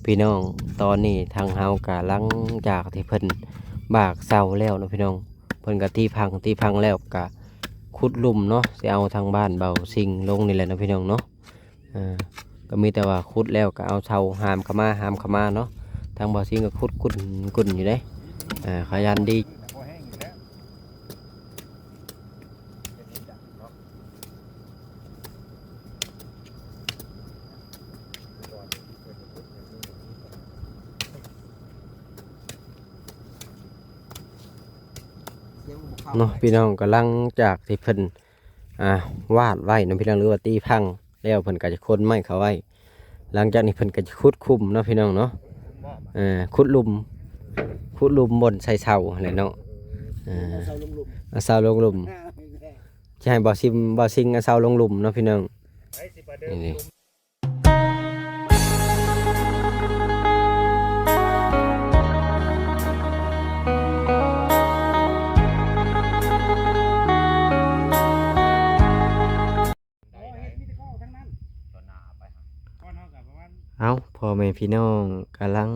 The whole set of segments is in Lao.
ພີ່ນ້ອງ ຕອນນີ້ທາງເຮົາກະຫຼັງຈາກທີ່ເພິ່ນບາກເສົາແລ້ວເນາະພີ່ນ້ອງ ເພິ່ນກະຕີພັງ ຕີພັງແລ້ວກະຂຸດຫຼຸມເນາະ ຊິເອົາທາງບ້ານເບົາຊິງລົງນີ້ແຫຼະເນາະພີ່ນ້ອງເນາະ. ເອີ ກະມີແຕ່ວ່າຂຸດແລ້ວກະເອົາເສົາຫາມເຂົ້າມາ ຫາມເຂົ້າມາເນາະ. ທາງເບົາຊິງກະຂຸດກຸ້ນໆຢູ່ເດ້ ເອີ ຂະຫຍັນດີ. ເນາະ ພີ່ນ້ອງ ກະຫຼັງຈາກທີ່ເພິ່ນ ອ່າ ວາດໄວ້ເນາະພີ່ນ້ອງ ຫຼືວ່າຕີພັງແລ້ວ ເພິ່ນກະຈະຂົນໄມ້ເຂົ້າໄວ້. ຫຼັງຈາກນີ້ເພິ່ນກະຈະຂຸດຂຸມເນາະພີ່ນ້ອງເນາະ ເອີ ຂຸດຫຼຸມ ຂຸດຫຼຸມບ່ອນໃສ່ເສົາຫັ້ນແຫຼະເນາະ ເອີ ເອົາເສົາລົງຫຼຸມ ເອົາເສົາລົງຫຼຸມ ຊິໃຫ້ບ່າວຊິມ ບ່າວຊິງເອົາເສົາລົງຫຼຸມເນາະພີ່ນ້ອງ ນີ້. ເອົາ ພໍ່ແມ່ພີ່ນ້ອງ ກະຫຼັງ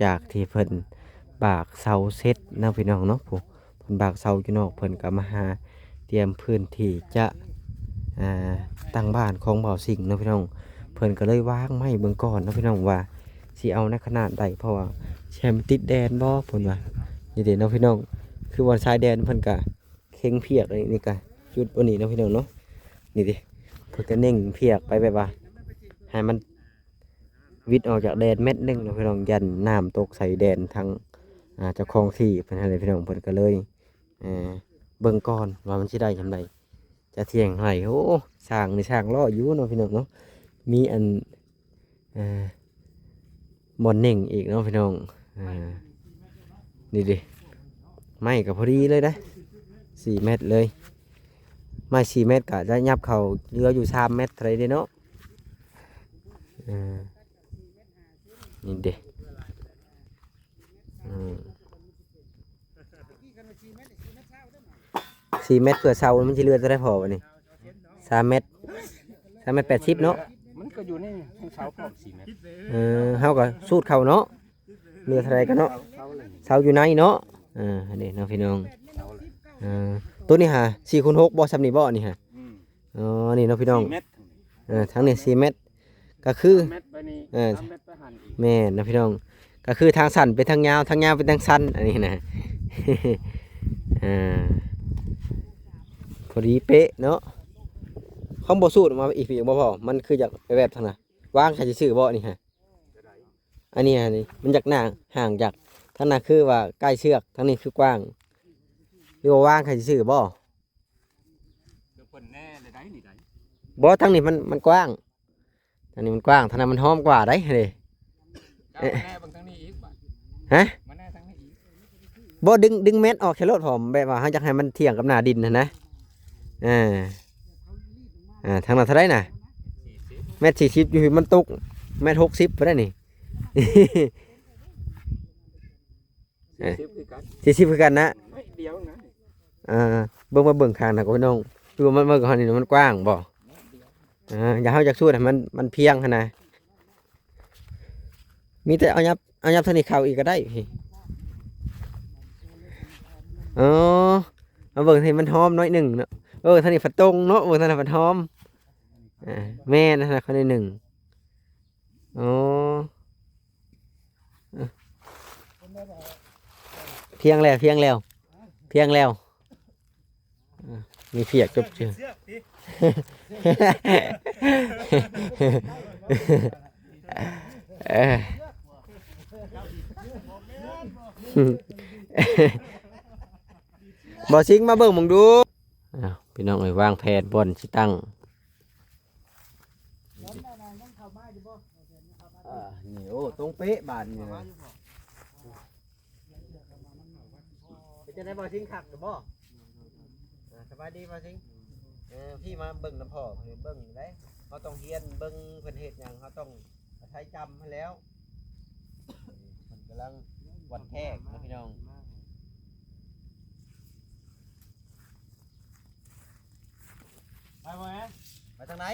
ຈາກທີ່ເພິ່ນບາກເສົາເສັດເນາະພີ່ນ້ອງເນາະ ຜູ້ ເພິ່ນບາກເສົາຢູ່ນອກ ເພິ່ນກະມາຫາຕຽມພື້ນທີ່ຈະ ອ່າ ຕັ້ງບ້ານຂອງບ່າວຊິງເນາະພີ່ນ້ອງ. ເພິ່ນກະເລີຍວາງໄມ້ເບິ່ງກ່ອນເນາະພີ່ນ້ອງ ວ່າຊິເອົາໃນຂະໜາດໃດ ເພາະວ່າຊິໃຫ້ມັນຕິດແດນບໍ່ ເພິ່ນວ່າ. ນີ້ເດ້ເນາະພີ່ນ້ອງ ຄືບ່ອນຊາຍແດນເພິ່ນກະເຄັ່ງພຽກ ນີ້ກະຈຸດບ່ອນນີ້ເນາະພີ່ນ້ອງເນາະ ນີ້ເດ້ ເພິ່ນກະເຄັ່ງພຽກໄປແບບວ່າໃຫ້ມັນ ວິດອອກຈາກແດນແມັດໜຶ່ງເນາະພີ່ນ້ອງ ຢ້ານນ້ຳຕົກໃສ່ແດນທາງ ອ່າ ເຈົ້າຂອງທີ່ເພິ່ນຫັ້ນແຫຼະພີ່ນ້ອງ. ເພິ່ນກະເລີຍ ເອີ ເບິ່ງກ່ອນວ່າມັນຊິໄດ້ສ່ຳໃດ ຈະຖຽງໃຫ້. ໂອ້ ສ້າງນີ້ສ້າງຫຼໍ່ຢູ່ເນາະພີ່ນ້ອງເນາະ ມີອັນ ເອີ ບ່ອນເໜັງອີກເນາະພີ່ນ້ອງ ເອີ ນີ້ເດ້ ໄມ້ກະພໍດີເລີຍເດ້ ສີ່ແມັດເລີຍ ໄມ້ສີ່ແມັດກະໄດ້ຫຍັບເຂົ້າເຫຼືອຢູ່ສາມແມັດເທົ່າໃດເດ້ເນາະ. ເອີ ນີ້ເດ້ ອືມ ສີ່ແມັດເພື່ອເສົາ ມັນຊິເຫຼືອເທົ່າໃດພໍບາດນີ້ ສາມແມັດ ສາມແມັດແປດສິບເນາະ ມັນກະຢູ່ໃນເສົາພ້ອມສີ່ແມັດ ເອີ ເຮົາກະສູດເຂົ້າເນາະ ເຫຼືອເທົ່າໃດກະເນາະ ເສົາຢູ່ໃນເນາະ ເອີ ນີ້ເນາະພີ່ນ້ອງ ເອີ ໂຕນີ້ຫາ ສີ່ຄູນຫົກບໍ່ ສ່ຳນີ້ບໍ່ ນີ້ຫາ ອືມ ອໍ ນີ້ເນາະພີ່ນ້ອງ ສີ່ແມັດ ເອີ ທາງນີ້ສີ່ແມັດ ກະຄື ແມັດໄປນີ້ ເອີ ສາມແມັດໄປຫັ້ນອີກ ແມ່ນເນາະພີ່ນ້ອງ ກະຄືທາງສັ້ນເປັນທາງຍາວ ທາງຍາວເປັນທາງສັ້ນ ອັນນີ້ນະ ອ່າ ພໍດີເປະເນາະ. ຄວາມບໍ່ສູດອອກມາອີກ ອີກບໍ່ພໍ ມັນຄືຢາກແບບທາງນະ ວາງໃຫ້ຊື່ໆບໍ່ ນີ້ຫະ ອັນນີ້ຫັ້ນ ມັນຢາກໜ້າ ຫ່າງຈາກ ທາງນັ້ນຄືວ່າໃກ້ເຊືອກ ທາງນີ້ຄືກວ້າງ ຫຼືວ່າວາງໃຫ້ຊື່ໆບໍ່? ເພິ່ນແນ່ເລີຍໄດ໋ນີ້ໄດ໋ ບໍ່ ທາງນີ້ມັນ ມັນກວ້າງ ທາງນີ້ມັນກວ້າງ ທາງນັ້ນມັນຫ້ອມກວ່າໄດ໋ເດ້ ເອີ ມາແນ່ເບິ່ງທາງນີ້ອີກບາດ ຮະ ມາແນ່ທາງນີ້ອີກ ບໍ່ ດຶງ ດຶງແມັດອອກໃສ່ໂລດ ເພາະແບບວ່າເຮົາຢາກໃຫ້ມັນທ່ຽງກັບໜ້າດິນຫັ້ນນະ ເອີ ອ່າ ທາງນັ້ນເທົ່າໃດນະ ສີ່ສິບ ແມັດສີ່ສິບ ຢູ່ ມັນຕົກແມັດຫົກສິບພຸ້ນໄດ໋ນີ້ ເອີ ສີ່ສິບຄືກັນ ສີ່ສິບຄືກັນນະ ໜ້ອຍດຽວນະ ອ່າ ເບິ່ງ ມາເບິ່ງຂ້າງນະ ພີ່ນ້ອງ ຄືວ່າມັນ ມັນ ມັນກວ້າງບໍ່ ອ່າ ຢາກ ເຮົາຢາກສູດໃຫ້ມັນ ມັນພຽງຫັ້ນນະ ມີແຕ່ເອົາຫຍັບ ເອົາຫຍັບທາງນີ້ເຂົ້າອີກກະໄດ້ ອໍ ມາເບິ່ງໃຫ້ມັນຫ້ອມໜ້ອຍໜຶ່ງເນາະ ເອີ ທາງນີ້ພັດຕົງເນາະ ເບິ່ງທາງນັ້ນພັດຫ້ອມ ອ່າ ແມ່ນ ທາງນັ້ນໜ້ອຍໜຶ່ງ ອໍ ພຽງແລ້ວ ພຽງແລ້ວ ພຽງແລ້ວ ມີພຽກຈົບເຈື່ອ ເອີ ບໍ່ຊິງ ມາເບິ່ງໝ່ອງດູ ອ້າວ ພີ່ນ້ອງເອີຍ ວາງແຜນບ່ອນຊິຕັ້ງ ອ່າ ນີ້ ໂອ້ ຕົງເປະບາດນີ້ນະ ເປັນຈັ່ງໃດ ບ່າວຊິງ ຄັກຢູ່ບໍ່? ອ່າ ສະບາຍດີ ບ່າວຊິງ ເອີ ພີ່ມາເບິ່ງນຳພໍ່ ເພິ່ນເບິ່ງໄດ໋ ເຮົາຕ້ອງຮຽນເບິ່ງເພິ່ນເຮັດຫຍັງ ເຮົາຕ້ອງອາໄສຈຳຫັ້ນແລ້ວ ເພິ່ນກຳລັງວັດແທກນະ ພີ່ນ້ອງ. ໄປບໍ່ແມ່ນ? ໄປທາງໃດ?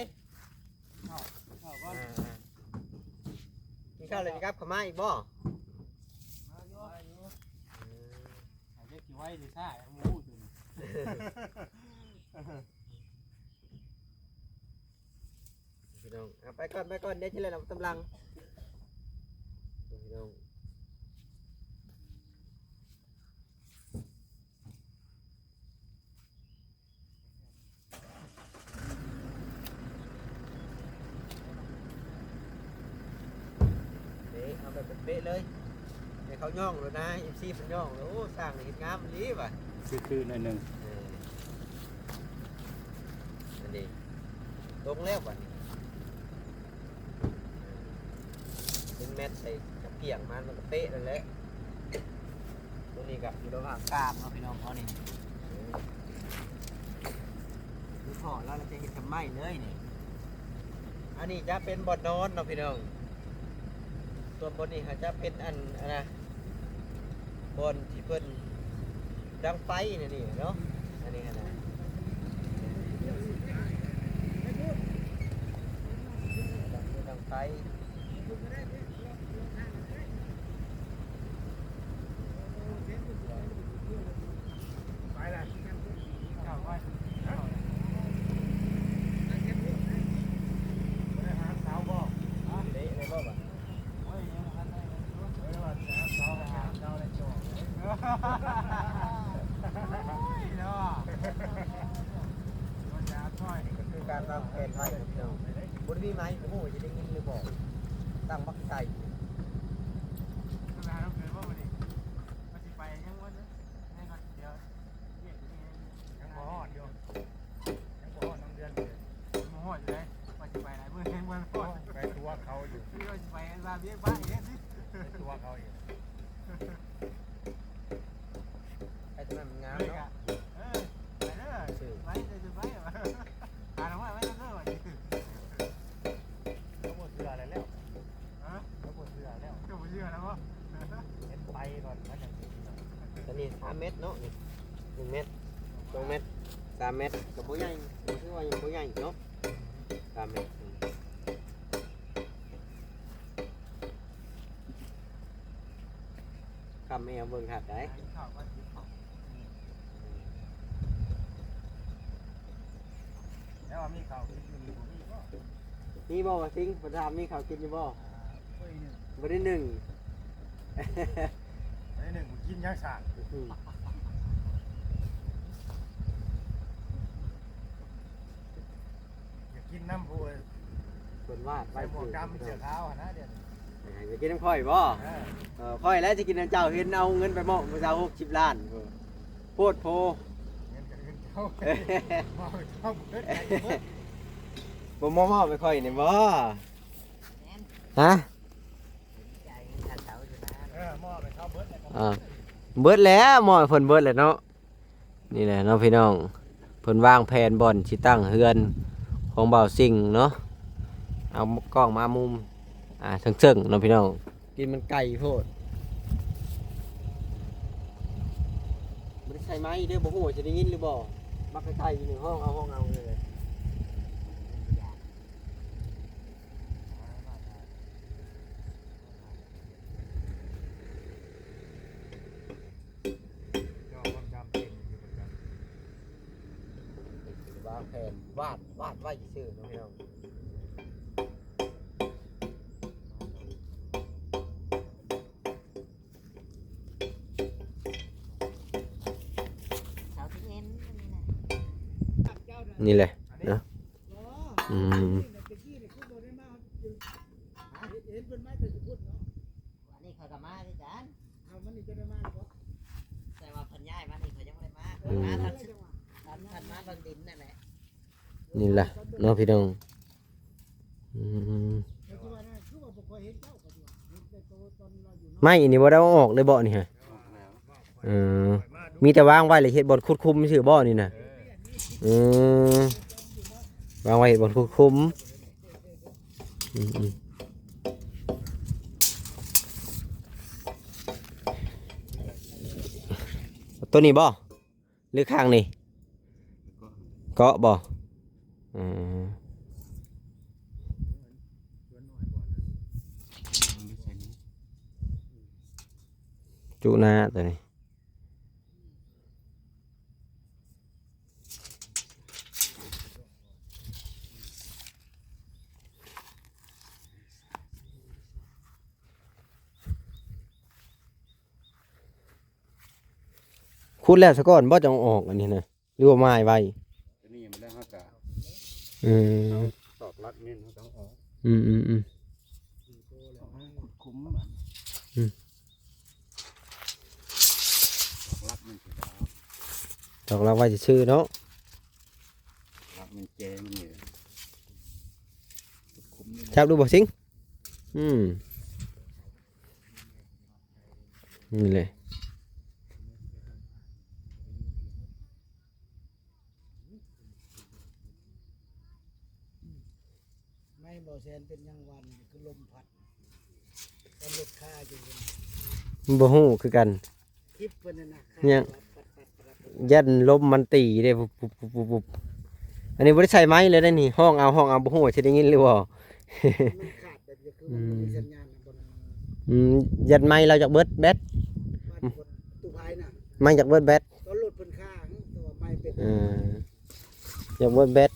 ເຂົ້າ ເຂົ້າກ່ອນ ອ່າໆ ກິນ ເຈົ້າເລີຍຊິກັບເຂົ້າມາອີກບໍ່? ມາຢູ່ ມາຢູ່ ເອີ ເຈົ້າຊິໄວຊິຊ້າ ຍັງບໍ່ຮູ້ຕົວນີ້ ພີ່ນ້ອງ. ເອົາ ໄປກ່ອນ ໄປກ່ອນ ດຽວຊິແລ່ນອອກຕາມຫຼັງ ພີ່ນ້ອງ. ເດ້ ເອົາແບບເປະໆເລີຍ ໃຫ້ເຂົາຍ້ອງໂລດນະ ເອັຟຊີເພິ່ນຍ້ອງໂລດ. ໂອ້ ຊ່າງນີ້ເຮັດງາມອີ່ຫຼີວ່າ ຄືໆໜ້ອຍໜຶ່ງ ເອີ ອັນນີ້ຕົງແລ້ວບັດນີ້ ເປັນແມັດໃສ່ກັບກ້ຽງມາ ມັນກໍເປະນັ້ນແຫຼະ. ຕົວນີ້ກໍຢູ່ລະຫວ່າງກາງເນາະພີ່ນ້ອງເຮົານີ້ ຄືພໍແລ້ວ ແລ້ວຈະເຮັດທຳໄມເລີຍນີ້. ອັນນີ້ຈະເປັນບ່ອນນອນເນາະພີ່ນ້ອງ ສ່ວນບ່ອນນີ້ຫາຈະເປັນອັນ ອັນນະ ບ່ອນທີ່ເພິ່ນດັງໄຟນີ້ເນາະ ອັນນີ້ຫັ້ນນະ ດັງໄຟ. ໄປລະ ເຂົ້າໄປ ບໍ່ໄດ້ຫາສາວບໍ່? ເລະເລີຍບໍ່ບາດ? ໂອ້ຍ ຍັງບໍ່ທັນໄດ້ເລີຍ ເອີ ວ່າຊິຫາສາວ ໄປຫາສາວແລ້ວຈ່ອຍ ໂອ້ຍເນາະ ວ່າຊິຫາຊອຍ ນີ້ກໍຄືການວາງແຜນໄວ້ ພີ່ນ້ອງ ບໍ່ໄດ້ມີໄມ້ ບໍ່ຮູ້ວ່າຊິໄດ້ຍິນຫຼືບໍ່ ຕັ້ງບັກໄກ່ ໄປຫານ້ອງເກີດບໍ່ມື້ນີ້? ວ່າຊິໄປຍັງບໍ່ ຍັງບໍ່ຮອດຢູ່ ຍັງບໍ່ຮອດນ້ອງເດືອນເລີຍ ບໍ່ຮອດຢູ່ເດ້ ວ່າຊິໄປຫຼາຍມື້ແຮງ ບໍ່ຮອດ ໄປຕົວະເຂົາຢູ່ ຄືວ່າຊິໄປລາວຽກບ້ານອີກເດ້ ໄປຕົວະເຂົາຢູ່ ໄປຕົວະນັ້ນມັນງາມເນາະ ເອີ ໄປເດີ ໄປເດີ ໄປ ຫານ້ອງໄວ້ໄວ້ເດີ ວ່າຊິ ເຂົາບໍ່ເຊື່ອແລ້ວ ຮະ? ເຂົາບໍ່ເຊື່ອແລ້ວ ເຈົ້າບໍ່ເຊື່ອແລ້ວບໍ່? ເຫັນໄປກ່ອນ ມັນຈັ່ງຊິເຊື່ອ ຕົວນີ້ສາມແມັດເນາະ ນີ້ໜຶ່ງແມັດ ສອງແມັດ ສາມແມັດ ກໍບໍ່ໃຫຍ່ ຖືວ່າຍັງບໍ່ໃຫຍ່ເນາະ ສາມແມັດ ຄຳແອວເບິ່ງຄັກໄດ໋ ກິນເຂົ້າກ່ອນ ກິນເຂົ້າ ແລ້ວວ່າມີເຂົ້າກິນຢູ່ນີ້ບໍ່ມີບໍ່? ມີບໍ່ວ່າຊິງ? ເພິ່ນຖາມມີເຂົ້າກິນຢູ່ບໍ່? ອ່າ ບໍ່ໄດ້ໜຶ້ງ ບໍ່ໄດ້ໜຶ້ງ ບໍ່ໄດ້ໜຶ້ງ ກິນຫຍັງຊະ? ອືມ ຢາກກິນນຳຜູ້ ເພິ່ນວາດໄວ້ ໃສ່ໝວກດຳ ເສື້ອຂາວຫັ້ນນະ ດຽວນີ້ ຢາກກິນນຳຂ້ອຍບໍ່? ເອີ ເອີ ຂ້ອຍແຫຼະຊິກິນນຳເຈົ້າ ເຫັນເອົາເງິນໄປມອບຜູ້ສາວຫົກສິບລ້ານ ໂພດໂພ ເງິນກໍເງິນເຈົ້າ ມອບໃຫ້ເຈົ້າເບິດ ໃຫ້ເບິດ ບໍ່ມອບໃຫ້ຂ້ອຍນີ້ບໍ່? ຮະ? ເອີ ມອບໃຫ້ເຂົາເບິດແລ້ວ ອ່າ ເບິດແລ້ວ ມອບໃຫ້ເພິ່ນເບິດແລ້ວເນາະ. ນີ້ແຫຼະເນາະພີ່ນ້ອງ ເພິ່ນວາງແຜນບ່ອນຊິຕັ້ງເຮືອນຂອງບ່າວຊິງເນາະ ເອົາກ້ອງມາມຸມ ອ່າ ເທິງໆເນາະພີ່ນ້ອງ ກິນມັນໄກໂພດ ບໍ່ໄດ້ໃສ່ໄມເດີ ບໍ່ຮູ້ວ່າຊິໄດ້ຍິນຫຼືບໍ່ ບັກໄກ່ຢູ່ໃນຫ້ອງເອົາ ຫ້ອງເອົາເລີຍ. ວາງແຜນວາດ ວາດໄວ້ຊື່ໆເນາະພີ່ນ້ອງ. ນີ້ແຫຼະເນາະ ອືມ. ອັນນີ້ເຂົາກໍມາຄືກັນ ເອົາ ມື້ນີ້ເຈົ້າໄດ້ມາແລ້ວບໍ່? ແຕ່ວ່າເພິ່ນຍ້າຍມານີ້ເຂົາຍັງບໍ່ໄດ້ມາ ເພິ່ນມາຕອນ ຕອນເພິ່ນມາເບິ່ງດິນນັ້ນແຫຼະ. ນີ້ລະເນາະພີ່ນ້ອງ ອືມ ໄມ້ອັນນີ້ບໍ່ໄດ້ເອົາອອກເລີຍບໍ່ນີ້ຮະ? ເອີ ມີແຕ່ວາງໄວ້ ແລ້ວເຮັດບ່ອນຂຸດຂຸມຊື່ບໍ່ນີ້ນະ? ເອີ ວາງໄວ້ເຮັດບ່ອນຂຸດຂຸມ ອືມໆ ຕົວນີ້ບໍ່ ຫຼືຂ້າງນີ້? ເກາະບໍ່? ອືມ. ຈຸນາຕົວນີ້ ຂຸດແລ້ວຊະກ່ອນບໍ່ ຈັ່ງເອົາອອກອັນນີ້ນະ ຫຼືວ່າໝາຍໄວ້? ຕົວນີ້ມັນໄດ້ ເຮົາກະ ອືມ ຕອກຫຼັກແມ່ນເຮົາຕ້ອງອອກ ອືມໆໆ ຂຸດຂຸມ ອືມ ຕອກຫຼັກມັນຊິດອກ ຕອກຫຼັກໄວ້ຊື່ໆເນາະ ຫຼັກມັນແຈມັນນີ້ ຈັບດູບໍ່ຊິງ? ອືມ ນີ້ແຫຼະ ໄມ້ບໍ່ແຊນເປັນຫຍັງວັນຄືລົມພັດ ຕອນລົດຄາຢູ່ ບໍ່ຮູ້ຄືກັນ ຄລິບເພິ່ນນັ້ນນະ ຍັງ ຢ້ານລົມມັນຕີເດ້ ປຸບໆໆໆ ອັນນີ້ບໍ່ໄດ້ໃສ່ໄມເລີຍເດ້ນີ້ ຮ້ອງເອົາ ຮ້ອງເອົາ ບໍ່ຮູ້ວ່າຊິໄດ້ຍິນຫຼືບໍ່ ມັນຂາດແບບ ຄືມັນບໍ່ມີສັນຍານນະ ອືມ ຢ້ານໄມລາວຢາກເບິດແບັດ ຕູ້ພາຍນະ ໄມຢາກເບິດແບັດ ຕອນລົດເພິ່ນຄາ ແຕ່ວ່າໄມເປັນ ເອີ ຢາກເບິດແບັດ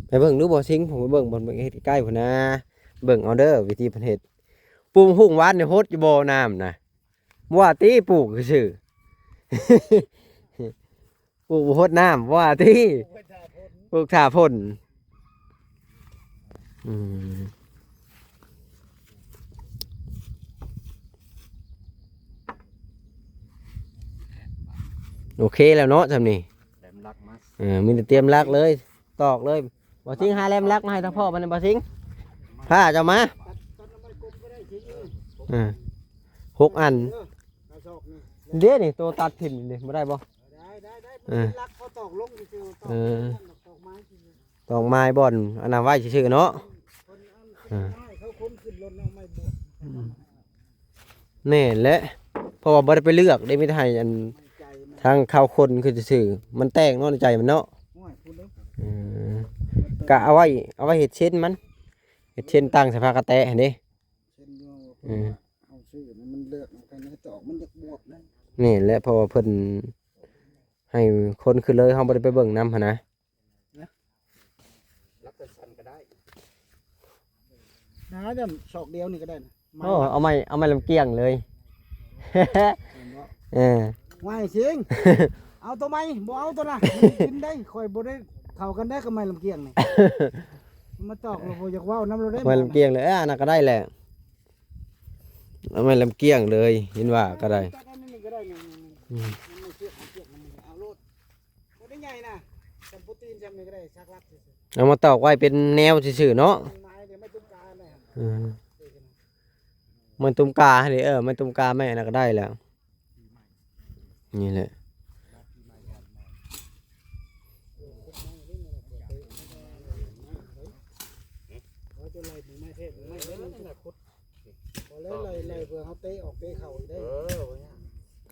ໄປເບິ່ງດູບໍ່ຊິງ ຜົມໄປເບິ່ງ ບ່ອນເບິ່ງເຮັດໃກ້ໆພຸ້ນນະ ເບິ່ງເອົາເດີ ວິທີເພິ່ນເຮັດ ປູກຫຸ່ງວານນີ້ຫົດຢູ່ບໍ່ ນ້ຳນະ ບໍ່ວ່າຕິ ປູກຊື່ໆ ປູກບໍ່ຫົດນ້ຳ ບໍ່ວ່າຕິ ປູກຖ້າຝົນ ອືມ ໂອເຄແລ້ວເນາະ ຊ່ຳນີ້ ເອີ ມີແຕ່ຕຽມຫຼັກເລີຍ ຕອກເລີຍ ບໍ່ຊິງ ຫາແຫຼມຫຼັກມາໃຫ້ທາງພໍ່ບັດນີ້ ບໍ່ຊິງ ພາເຈົ້າມາ ເອີ ຫົກອັນ ເດ້ນີ້ ໂຕຕັດຖິ້ມນີ້ ບໍ່ໄດ້ບໍ່? ໄດ້ໆໆ ເອີ ມັນເປັນຫຼັກ ເຂົາຕອກລົງຊື່ໆ ເອີ ຕອກໄມ້ຊື່ໆ ຕອກໄມ້ບ່ອນອັນນັ້ນໄວ້ຊື່ໆເນາະ ເອີ ເຂົາຂົນຂຶ້ນລົດເນາະ ໄມ້ບວກ ອືມ ແມ່ນແຫຼະ ເພາະວ່າບໍ່ໄດ້ໄປເລືອກເດ້ ມີແຕ່ໃຫ້ອັນ ໃຈມັນ ທາງເຂົາຂົນຂຶ້ນຊື່ໆ ມັນແຕກເນາະ ໃນໃຈມັນເນາະ ໂອ້ຍ ພຸ້ນເດ້ ເອີ ກະເອົາໄວ້ ເອົາໄວ້ເຮັດເຊັ່ນມັນ ເຮັດເຊັ່ນຕັ້ງໃສ່ຜ້າກະແຕະຫັ້ນເດ້ ເຊັ່ນຢູ່ ເອີ ເຮົາຊື້ມັນເລືອກ ມັນຕອກ ມັນຢາກບວກນະ ແມ່ນແຫຼະ ເພາະວ່າເພິ່ນໃຫ້ຂົນຂຶ້ນເລີຍ ເຮົາບໍ່ໄດ້ໄປເບິ່ງນຳຫັ້ນນະ ຫຼັກສັ້ນໆກໍໄດ້ ນະ ຈຳສອກດຽວນີ້ກໍໄດ້ນະ ໂອ້ ເອົາໄມ້ ເອົາໄມ້ລຳກຽງເລີຍ ແມ່ນບໍ່? ເອີ ໄມ້ຊິງ ເອົາຕົວໃໝ່ ບໍ່ເອົາຕົວນັ້ນ ກິນໄດ້ ຂ້ອຍບໍ່ໄດ້ເຂົ້າກັນໄດ້ກັບໄມ້ລຳກຽງນີ້ ມາຕອກແລ້ວບໍ່ຢາກເວົ້ານຳລາວໄດ້ ໄມ້ລຳກຽງເລີຍ ເອີ ອັນນັ້ນກໍໄດ້ແຫຼະ ເອົາໄມ້ລຳກຽງເລີຍ ເຫັນວ່າກໍໄດ້ ຕັດອັນນີ້ກໍໄດ້ນີ້ ອືມ ມັນເຊືອກ ເຊືອກມັນເອົາໂລດ ບໍ່ໄດ້ໃຫຍ່ນະ ສ່ຳໂປຣຕີນສ່ຳນີ້ກໍໄດ້ ສັກຫຼັກຊື່ໆ ເອົາມາຕອກໄວ້ເປັນແນວຊື່ໆເນາະ ໄມ້ເດ້ ໄມ້ຕຸ້ມການະ ເອີ ໄມ້ຕຸ້ມກາຫັ້ນເດ້ ເອີ ໄມ້ຕຸ້ມກາ ໄມ້ອັນນັ້ນກໍໄດ້ແລ້ວ ນີ້ແຫຼະ ເຂົາຈະໄລ່ໃບໄມ້ແທກໃບໄມ້ ເອີ ນັ້ນແຫຼະ ເອົາແລ້ວໄລ່ ໄລ່ເພື່ອເຮົາເຕະອອກເຕະເຂົ້າອີກເດ້ ເອີ ບໍ່ຍາກ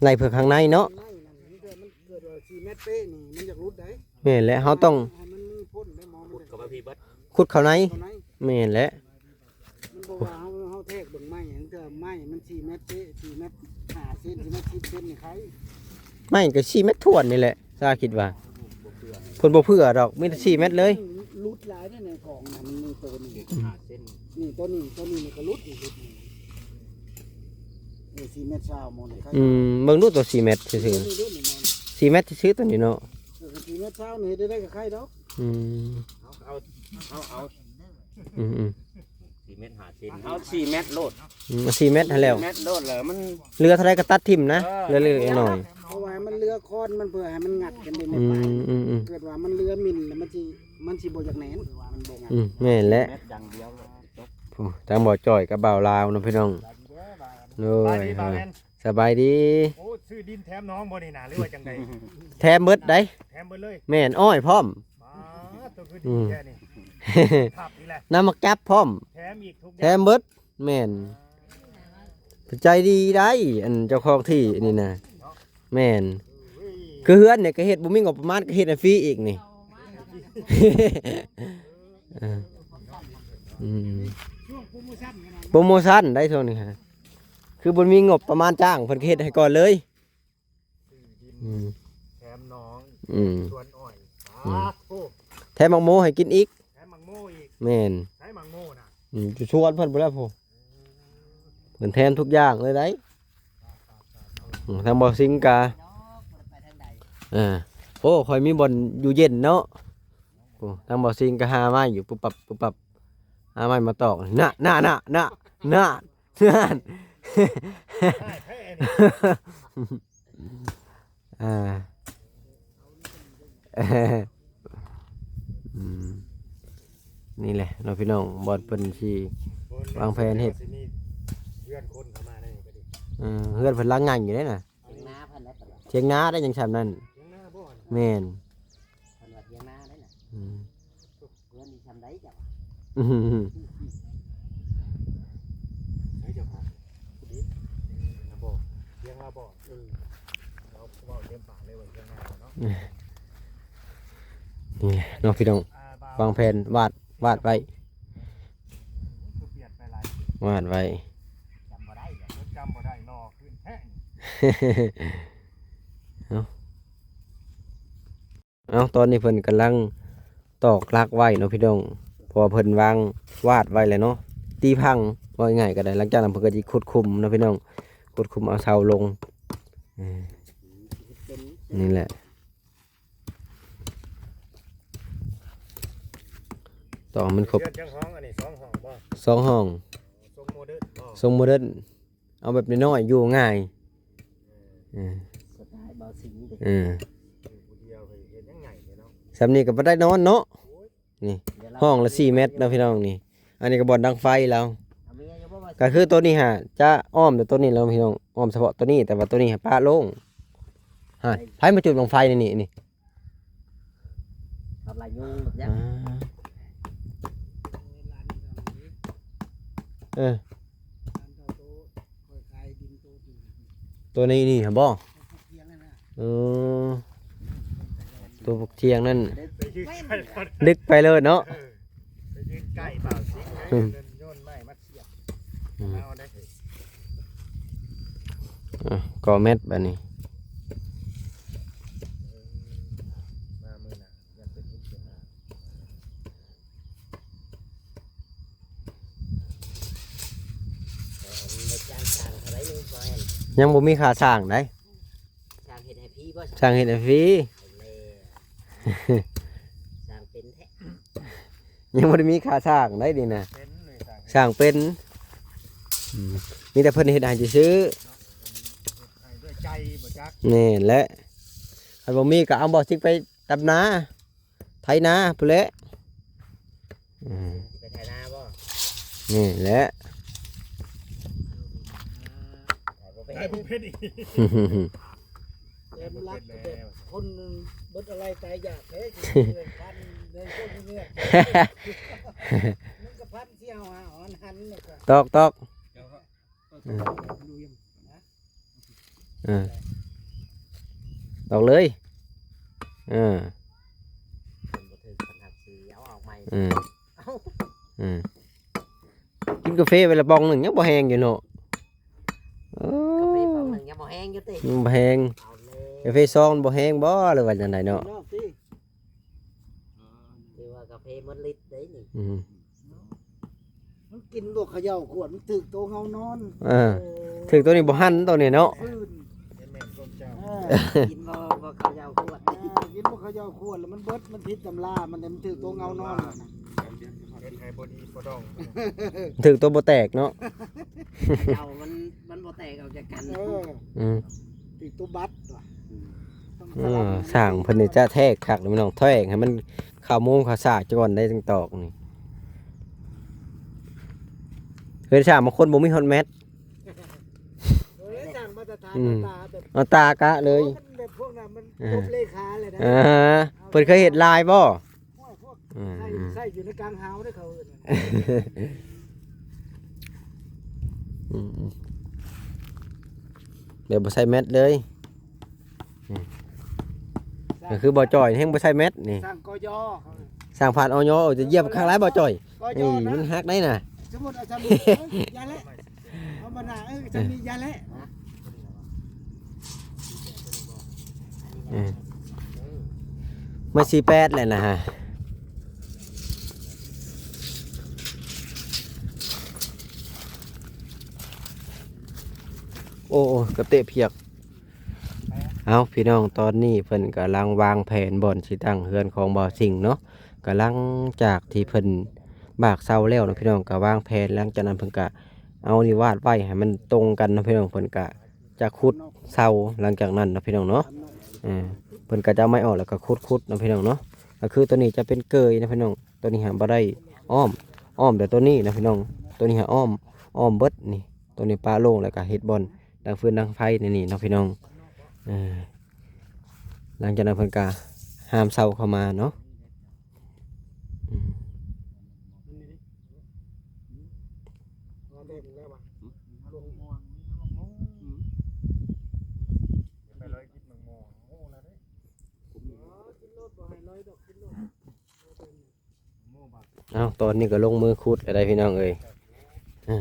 ໄລ່ເພື່ອຂ້າງໃນເນາະ ຂ້າງໃນນັ້ນ ມັນເກີດ ມັນເກີດວ່າສີ່ແມັດເປະນີ້ ມັນຢາກຫຼຸດໄດ໋ ແມ່ນແຫຼະ ເຮົາຕ້ອງ ໃຫ້ມັນມີພົ້ນໄດ້ ມອງ ຂຸດເຂົ້າມາພີ້ເບິດ ຂຸດເຂົ້າໃນ ເຂົ້າໃນ ແມ່ນແຫຼະ ມັນບໍ່ວ່າເຮົາ ເຮົາແທກເບິ່ງໄມ້ ເທື່ອໄມ້ມັນສີ່ແມັດເປະ ສີ່ແມັດຫ້າເຊັນ ສີ່ແມັດສິບເຊັນນີ້ໄຄ ໄມ້ກໍສີ່ແມັດຖ້ວນນີ້ແຫຼະ ສາຄິດວ່າ ບໍ່ເພື່ອ ເພິ່ນບໍ່ເພື່ອດອກ ມີແຕ່ສີ່ແມັດເລີຍ ຫຼຸດຫຼາຍເດ້ໃນຂອງນະ ມັນມີໂຕນີ້ ຫ້າເຊັນ ນີ້ ໂຕນີ້ ໂຕນີ້ນີ້ກໍຫຼຸດອີກ ຫຼຸດນີ້ ເອີ ສີ່ແມັດຊາວໝໍນີ້ໄຄ ອືມ ເບິ່ງດູໂຕສີ່ແມັດຊື່ໆ ສີ່ແມັດຊື່ໆ ໂຕນີ້ເນາະ ເອີ ສີ່ແມັດຊາວນີ້ເຮັດໄດ້ກໍໄຄດອກ ອືມ ເອົາ ເອົາ ເອົາ ເອົາ ອືມໆ ສີ່ແມັດຫ້າສິບ ເອົາສີ່ແມັດໂລດ ອືມ ເອົາສີ່ແມັດຫັ້ນແລ້ວ ສີ່ແມັດໂລດແລ້ວ ມັນເຫຼືອເທົ່າໃດກໍຕັດຖິ້ມນະ ເອີ ເຫຼືອເລັກເຫຼືອໜ້ອຍ ເພາະວ່າມັນເຫຼືອຄອນມັນ ເພື່ອໃຫ້ມັນງັດກັນໄດ້ ອືມໆໆ ເກີດວ່າມັນເຫຼືອມິ່ນແລ້ວ ມັນຊິ ມັນຊິບໍ່ຢາກແໜ້ນ ມັນບໍ່ງັດ ອືມ ແມ່ນແຫຼະ ແມັດຢ່າງດຽວໂລດ ໂອ້ ທາງບ່າວຈ້ອຍກັບບ່າວລາວເນາະພີ່ນ້ອງ ໂດຍ ສະບາຍດີບ່າວແມ່ນ ສະບາຍດີ ໂອ້ ຊື້ດິນແຖມນ້ອງບໍ່ນີ້ນະ ຫຼືວ່າຈັ່ງໃດ? ແຖມເບິດໃດ໋ ແຖມເບິດເລີຍ ແມ່ນ ອ້ອຍພ້ອມ ປາດ ໂຕຄືດີແທ້ນີ້ ອືມ ຄັກອີກແລ້ວ ນຳໝາກຈັບພ້ອມ ແຖມອີກທຸກຢ່າງ ແຖມເບິດ ແມ່ນ ເພິ່ນໃຈດີໃດ໋ ອັນເຈົ້າຂອງທີ່ນີ້ນະ ແມ່ນ ຄືເຮືອນນີ້ກໍເຮັດ ບໍ່ມີງົບປະມານກໍເຮັດໃຫ້ຟຣີອີກນີ້ ເອີ ອືມ ໂປຣໂມຊັນໄດ໋ຊ່ວງນີ້ຮະ ຄືບໍ່ມີງົບປະມານຈ້າງ ເພິ່ນກໍເຮັດໃຫ້ກ່ອນເລີຍ. ທີ່ດິນ ອືມ ແຖມໜອງ ອືມ ສວນອ້ອຍ ອືມ ປາດໂທ້ ແຖມໝາກໂມໃຫ້ກິນອີກ ແຖມໝາກໂມອີກ ແມ່ນ ໃຊ້ໝາກໂມນະ ອືມ ຢູ່ສວນເພິ່ນພຸ້ນແຫຼະພຸ້ນ ເພິ່ນແຖມທຸກຢ່າງເລີຍໄດ໋. ອືມ ທາງບໍ່ຊິງກະ ເອີ ໂອ້ ຂ້ອຍມີບ່ອນຢູ່ເຢັນເນາະ. ໂອ້ ທາງບໍ່ຊິງກະຫາໄມ້ຢູ່ ປຸບປັບ ປຸບປັບ ຫາໄມ້ມາຕອກ ນະ ນະ ນະ ນະ ນະ ນັ້ນ ອ່າ ອືມ ນີ້ແຫຼະເນາະພີ່ນ້ອງ ບ່ອນເພິ່ນຊິວາງແຜນເຮັດ ຊິມີເຮືອນຄົນເຂົ້າມາໃນນີ້ກໍດີ ເອີ ເຮືອນເພິ່ນຫຼັງໃຫຍ່ຢູ່ເດ້ນະ ຖຽງນາເພິ່ນໄດ້ປະ ຖຽງນາໄດ້ຫຍັງຊ່ຳນັ້ນ ຖຽງນາບໍ່ ແມ່ນ ເພິ່ນວ່າຖຽງນາໄດ້ນະ ອືມ ເຮືອນນີ້ຊ່ຳໃດເຈົ້າ ອືມ ໃສເຈົ້າຂອງທີ່ດິນນະບໍ່ ຖຽງລາວບໍ່ ເອີ ລາວເວົ້າເຕັມປາກເລີຍວ່າຖຽງນາເນາະ ນີ້ແຫຼະເນາະພີ່ນ້ອງ ອ່າ ວາງແຜນວາດ ວາດໄວ້ ຄືປ່ຽນໄປຫຼາຍ ວາດໄວ້ ຈຳບໍ່ໄດ້ ຈົດຈຳບໍ່ໄດ້ ຫຼໍ່ຂຶ້ນແທ້ ເອົາ ເອົາ ຕອນນີ້ເພິ່ນກຳລັງຕອກຫຼັກໄວ້ເນາະພີ່ນ້ອງ ເພາະວ່າເພິ່ນວາງວາດໄວ້ແລ້ວເນາະ ຕີພັງ ເວົ້າງ່າຍໆກໍໄດ້ ຫຼັງຈາກນັ້ນເພິ່ນກໍຊິຂຸດຂຸມເນາະພີ່ນ້ອງ ຂຸດຂຸມເອົາເສົາລົງ ເອີ ນີ້ແຫຼະ ຕ້ອງໃຫ້ມັນຄົບ ເຮືອນຈັກຫ້ອງ ອັນນີ້ສອງຫ້ອງບໍ່ ສອງຫ້ອງ ໂອ້ ຊົງໂມເດີນບໍ່ ຊົງໂມເດີນ ເອົາແບບນ້ອຍໆ ຢູ່ງ່າຍ ເອີ ສະໄຕລ໌ບ່າວສິງເດ້ ເອີ ຢູ່ຜູ້ດຽວເຮັດຫຍັງໃຫຍ່ເນາະ ສ່ຳນີ້ກໍບໍ່ໄດ້ນອນເນາະ ໂອ້ຍ ນີ້ ດຽວລາວ ຫ້ອງລະສີ່ແມັດເນາະພີ່ນ້ອງນີ້ ອັນນີ້ກໍບ່ອນດັງໄຟລາວ ເອົາເມຍຢູ່ບໍ່ວ່າ ກໍຄືໂຕນີ້ຫາຈະອ້ອມແຕ່ໂຕນີ້ແລ້ວພີ່ນ້ອງ ອ້ອມສະເພາະໂຕນີ້ ແຕ່ວ່າໂຕນີ້ຫາປະໂລ່ງ ຫາ ໃຜມາຈຸດບັ້ງໄຟໃນນີ້ ນີ້ ກັບລາຍຍຸງແບບນີ້ ອ່າ ເອີ ໂຕນີ້ນີ້ຫັ້ນບໍ່ ເອີ ໂຕພວກທ່ຽງນັ້ນ ດຶກໄປເລີຍເນາະ ເອີ ໄປຢືນໃກ້ບ່າວສິງ ອືມ ໂຍນໄມ້ມາ ອືມ ເອົາໄດ້ ອ່ະ ກໍແມັດບາດນີ້ ເອີ ມາມື້ໜ້າ ຍັງເປັນອີກເປັນໜ້າ ເອີ ມີຈ້າງຊ່າງເທົ່າໃດນີ້ ບໍ່ແມ່ນ ຍັງບໍ່ມີຄ່າຊ່າງໃດ໋ ຊ່າງເຮັດໃຫ້ຟຣີບໍ່? ຊ່າງເຮັດໃຫ້ຟຣີ ເອົາແລ້ວ ຊ່າງເປັນແທ້ ຍັງບໍ່ໄດ້ມີຄ່າສ້າງໄດ໋ນີ້ນະ ເປັນເລີຍ ສ້າງເປັນ ອືມ ມີແຕ່ເພິ່ນເຮັດໃຫ້ຊື່ໆ ເນາະ ເພິ່ນເຮັດໃຫ້ດ້ວຍໃຈບໍ່ຈັກ ແມ່ນແຫຼະ ຄັນບໍ່ມີກໍເອົາບໍ່ຊິກໄປດຳນາ ໄຖນາພຸ້ນແຫຼະ ອືມ ຊິໄປໄຖນາບໍ່? ແມ່ນແຫຼະ ໄຖບໍ່ເປັນ ໄຖບໍ່ເປັນອີກ ແຖມລັດແບບຄົນເບິດອາໄລຕາຍຢາກເດ້ ເງິນພັນ ເງິນຄົນເງິນ ມັນກໍພັນ ຊິເອົາຫາຫອນຫັນ ຕອກ ຕອກ ເຈົ້າກໍ ເອີ ເອີ ຕອກເລີຍ ເອີ ມັນບໍ່ຖືກ ຄັນຫັກຊິເອົາອອກໃໝ່ ເອີ ເອີ ກິນກາເຟໄປລະປ່ອງໜຶ່ງຍັງບໍ່ແຮງຢູ່ເນາະ ເອີ ກາເຟປ່ອງໜຶ່ງຍັງບໍ່ແຮງຢູ່ຕິ ຍັງບໍ່ແຮງ ເອົາແລ້ວ ກາເຟຊອງບໍ່ແຮງບໍ່ ຫຼືວ່າຈັ່ງໃດເນາະ ນອກຕິ ຖືວ່າກາເຟໝົດລິດເດ້ນີ້ ອືມ ມັນກິນບໍ່ເຂົາເຍົາຂວດ ມັນຖືກໂຕເຮົານອນ ເອີ ເອີ ຖືກໂຕນີ້ບໍ່ຫັນໂຕນີ້ເນາະ ເອີ ກິນບໍ່ ບໍ່ເຂົາເຍົາຂວດ ເອີ ກິນບໍ່ເຂົາເຍົາຂວດ ແລ້ວມັນເບິດ ມັນຜິດຕຳລາ ມັນ ມັນຖືກໂຕເຮົານອນ ເຮັດໃຫ້ບໍ່ດີບໍ່ດອງ ຖືກໂຕບໍ່ແຕກເນາະ ເອົາມັນ ມັນບໍ່ແຕກອອກຈາກກັນ ເອີ ອືມ ຖືກໂຕບັດວ່າ ເອີ ຊ່າງເພິ່ນນີ້ຈະແທກຄັກເດ້ພີ່ນ້ອງ ແທກໃຫ້ມັນເຂົ້າມຸມເຂົ້າສາກກ່ອນໄດ້ຈັ່ງຕອກນີ້ ເຮີຍ ຊ່າງບາງຄົນບໍ່ມີຮອດແມັດ ເອີ ຊ່າງມາດຕະຖານ ອືມ ເອົາຕາແບບ ເອົາຕາກະເລີຍ ໂອ້ ມັນແບບພວກນັ້ນມັນ ເອີ ຈົບເລຂາແລ້ວນະ ອ່າ ເພິ່ນເຄີຍເຮັດລາຍບໍ່? ໂອ້ຍ ພວກ ອືມ ໃສ່ ໃສ່ຢູ່ໃນກາງຫາວເດ້ ເຂົາເອີ້ນ ອືມ ແບບບໍ່ໃສ່ແມັດເລີຍ ອືມ ກໍຄືບໍ່ຈ່ອຍແຮງບໍ່ໃສ່ແມັດນີ້ ສ້າງ ກຍ ເຂົາເອີ້ນ ສ້າງຜ່ານ ອຍ ຈະຢຽບຂ້າງຫຼາຍບໍ່ຈ່ອຍ ກຍ ນີ້ ນະ ມັນຫັກໄດ໋ນະ ສົມມຸດ ເອົາ ສົມມຸດ ເອີ ຢ່າແຫຼະ ເອົາ ບັນດາ ເອີ ຈະມີຢາແຫຼະ ເອີ ມາສີ່ແປດແຫຼະນະຮະ. ໂອ້ ກະເຕະພຽກ. ເອົາ ພີ່ນ້ອງ ຕອນນີ້ເພິ່ນກຳລັງວາງແຜນບ່ອນຊິຕັ້ງເຮືອນຂອງບ່າວສິງເນາະ. ກະຫຼັງຈາກທີ່ເພິ່ນບາກເສົາແລ້ວເນາະ ພີ່ນ້ອງ ກະວາງແຜນ. ຫຼັງຈາກນັ້ນເພິ່ນກະເອົານີ້ວາດໄວ້ໃຫ້ມັນຕົງກັນເນາະ ພີ່ນ້ອງ. ເພິ່ນກະຈະຂຸດເສົາ ຫຼັງຈາກນັ້ນເນາະ ພີ່ນ້ອງເນາະ. ເອີ ເພິ່ນກະຈະເອົາໄມ້ອອກ ແລ້ວກະຂຸດໆເນາະ ພີ່ນ້ອງເນາະ. ກະຄືໂຕນີ້ຈະເປັນເກີຍເນາະ ພີ່ນ້ອງ. ໂຕນີ້ຫາບໍ່ໄດ້ອ້ອມ ອ້ອມແຕ່ໂຕນີ້ເນາະ ພີ່ນ້ອງ. ໂຕນີ້ຫາອ້ອມ ອ້ອມເບິດນີ້. ໂຕນີ້ປະໂລ່ງ ແລ້ວກະເຮັດບ່ອນ ດັງຟືນດັງໄຟໃນນີ້ເນາະ ພີ່ນ້ອງ. ເອີ ຫຼັງຈາກນັ້ນເພິ່ນກະຫາມເສົາເຂົ້າມາເນາະ. ອືມ ເອົ້າ ຕອນນີ້ກໍລົງມືຂຸດແລ້ວໄດ໋ ພີ່ນ້ອງເອີຍ. ເອີ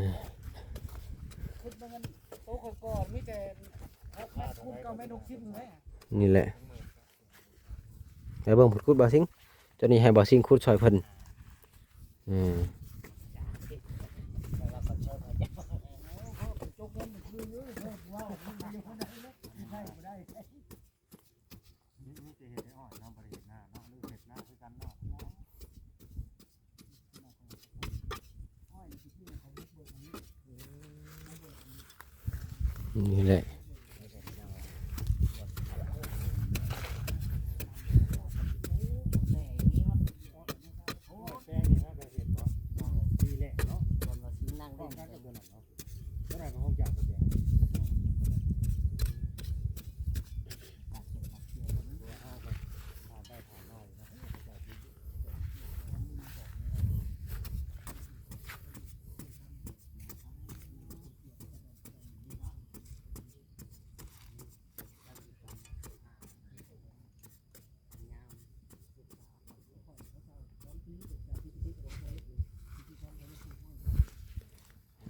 ຂຸດມັນ ໂຕຂ້ອຍກໍມີແຕ່ຫົກແມັດຄູນເກົ້າແມັດຫົກສິບນີ້ແຫຼະ ນີ້ແຫຼະ. ໄປເບິ່ງພຸ້ນ ຂຸດບ່າວສິງ ເຈົ້ານີ້ໃຫ້ບ່າວສິງຂຸດຊ່ອຍເພິ່ນ. ເອີ ມີ ມີແຕ່ເຮັດໃຫ້ອ້ອຍເນາະ ບໍ່ໄດ້ເຮັດນາເນາະ ຫຼືເຮັດນາຄືກັນເນາະ. ນີ້ແຫຼະ ແປງນີ້ເຮົາກໍເຮັດບໍ່ ປີແລກເນາະ ກ່ອນວ່າຊິນັ່ງເ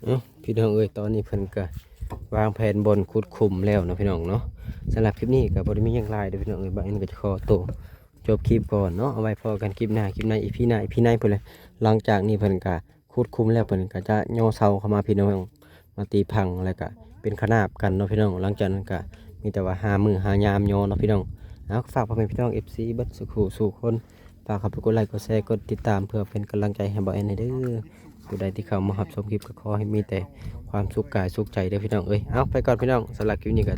ເອົ້າ ພີ່ນ້ອງເອີຍ ຕອນນີ້ເພິ່ນກະວາງແຜນບ່ອນຂຸດຂຸມແລ້ວເນາະ ພີ່ນ້ອງເນາະ. ສຳລັບຄລິບນີ້ກະບໍ່ໄດ້ມີຫຍັງຫຼາຍເດີ້ ພີ່ນ້ອງເອີຍ ບ່າວແອນກໍຈະຂໍໂຕຈົບຄລິບກ່ອນເນາະ. ເອົາໄວ້ພໍ້ກັນຄລິບໜ້າ ຄລິບໃນ ອີພີໜ້າ ອີພີໃນພຸ້ນແຫຼະ. ຫຼັງຈາກນີ້ເພິ່ນກະຂຸດຂຸມແລ້ວ ເພິ່ນກະຈະຍໍເສົາເຂົ້າມາ ພີ່ນ້ອງ ມາຕີພັງ ແລ້ວກະເປັນຂະໜາບກັນເນາະ ພີ່ນ້ອງ. ຫຼັງຈາກນັ້ນກະມີແຕ່ວ່າຫາມື້ຫາຍາມຍໍເນາະ ພີ່ນ້ອງ. ເອົາ ຝາກພໍ່ແມ່ພີ່ນ້ອງ ເອັຟຊີ ເບິດສູ່ຄູ່ສູ່ຄົນ ຝາກເຂົ້າໄປກົດໄລ ກົດແຊ ກົດຕິດຕາມ ເພື່ອເປັນກຳລັງໃຈໃຫ້ບ່າວແອນແດ່ເດີ້. ຜູ້ໃດທີ່ເຂົ້າມາຮັບຊົມຄລິບກໍຂໍໃຫ້ມີແຕ່ຄວາມສຸກກາຍສຸກໃຈເດີ້ ພີ່ນ້ອງເອີຍ. ເອົາ ໄປກ່ອນ ພີ່ນ້ອງ ສຳລັບຄລິບນີ້ກໍ